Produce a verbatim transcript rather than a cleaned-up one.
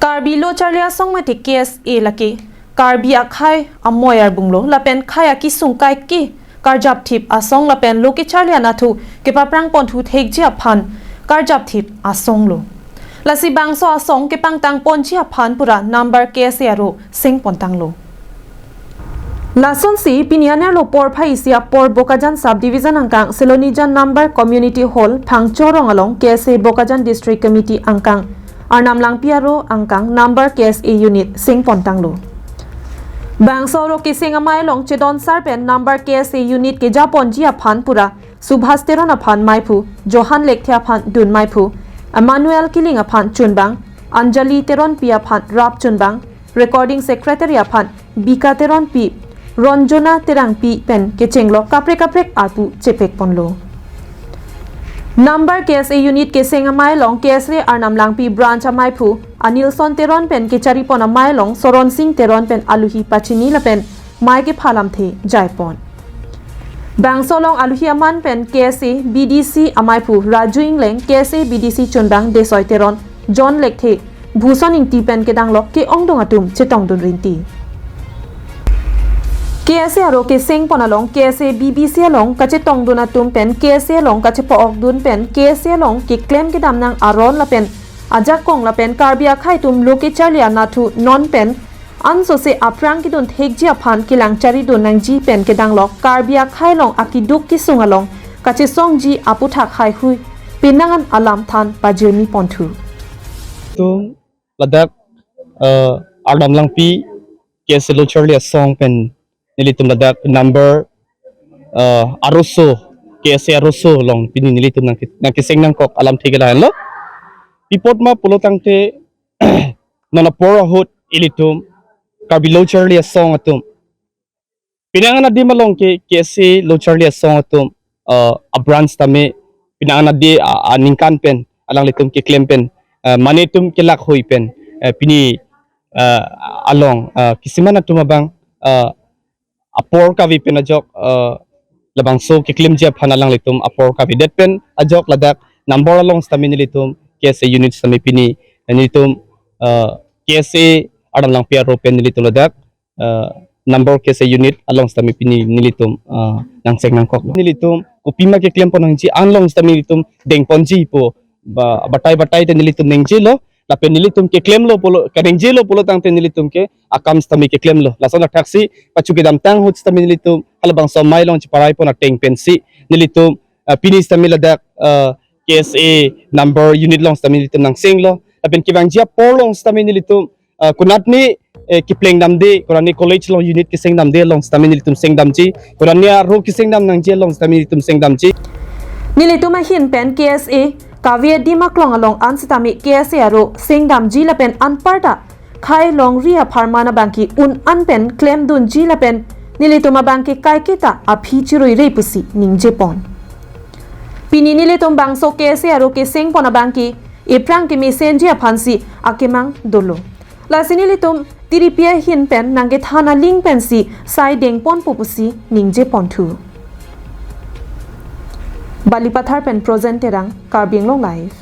Karbi Lo Charli Asong mate K S A lake Karbi akhai amoi arbung lo lapen khei akisung kaike karjapthip asong lapen lo kecharli anatthu kepaprang ponthu thekji aphan karjapthip asong lo. Lasi bangso asong kepangtang ponji aphan pura Nambar K S A aro seng pontanglo. Lasonsi pini anerlo porphai isi apor Bokajan Subdivision angkang Selonijan Nambar Community Hall Phangcho rong along K S A Bokajan District Committee angkang Arnam Langpi aro angkang Nambar K S A Unit seng pontanglo. Bangso aro keseng amei along chedon sar pen Nambar K S A Unit keja ponji aphan pura Subhas Teron aphan meiphu, Johan Lekthe aphan dun meiphu, Emmanuel Kiling aphan chunbang, Anjali Teronpi aphan rap chunbang, Recording Secretary aphan Bika Teronpi, Ronjona Terangpi pen kechenglo kaprek kaprek arpu chepek ponlo. Nambar K S A Unit keseng amei along K S A Arnam Langpi Branch ameiphu Anilson Teron pen kechari pon amei along Soron Sing Teron pen aluhi pachini lapen mei kepha lamthe jai pon. Bangso along aluhi aman pen K S A B D C ameiphu Raju Ingleng, K S A B D C chunbang Desoi Teron, John Lekthe, Bhuson Ingti pen kedanglok ke-ongdung atum chetongdun rinti. K S A aro keseng pon along K S A B B C along kachetongdun atum pen K S A along kachepo-okdun pen K S A along keklem kedam nang aron lapen ajakong lapen Karbi akhai atum lo kecharli anatthu non pen ansose aphrang kedun thekji aphan kelang charidun nangji pen kedanglok Karbi akhai along akeduk kesung along kachesongji aputhak haihui penang an alam than pajirmi ponthu. Tum ladak, eh, Arnam Langpi K S A Lo Charli Asong pen nelitum ladak Nambar, eh, aroso, K S A aroso along pini nelitum nang, nangkeseng nangkok alamthe ke lahenlo. Pi apot ma pulo tangte non apor ahut ilitum Karbi Lo Charli Asong atum penang an adim along ke K S A Lo Charli Asong atum, eh, abranch tame penang an adi a, aningkan pen alanglitum keklem pen, eh, mane atum kelak hui pen, eh, pini, eh, along, eh, kisiman atum abang, eh, apor kave pen ajok, eh, labangso keklemji aphan alanglitum apor kavedet pen ajok ladak Nambar along sitame nelitum K S A Unit sitame pini, eh, nelitum, eh, K S A Arnam Langpi aro pen nelitum ladak, eh, Nambar K S A Unit along sitame pini nelitum, eh, nangseng nangkok. Nelitum kopima keklem pon nangji along sitame nelitum deng ponji pu ba, batai batai te nelitum nengjelo, lapen nelitum keklemlo pulo, kanengjelo pulo tangte nelitum ke akam sitame keklemlo. Lason athaksi pachu kedamtang ahut sitame nelitum halabangso amei along cheparai pon ateng pensi nelitum, eh, pini sitame ladak, eh, K S A Nambar Unit along sitame nelitum nangsenglo. Lapen kevangji apor along sitame nelitum, eh, konatne, eh, kepleng damde, konatne college along unit keseng damde along sitame nelitum seng damji, konatne aro keseng dam nangji along sitame nelitum seng damji. Nelitum ahin pen K S A kave adim aklong along an sitame K S A aro seng damji lapen anparta khei longri apharman abangke un an pen klemdunji lapen nelitum abangke kaiketa aphi chiruire pusi ningje pon. Pini nelitum bangso K S A aro keseng pon abangke ephrang kemesenji aphansi akemang dolo. Lasi nelitum tiripi ahin pen nangkethan aling pensi sai deng ponpo pusi ningje ponthu. Balipathar pen Projen Terang, Karbi Anglong Live.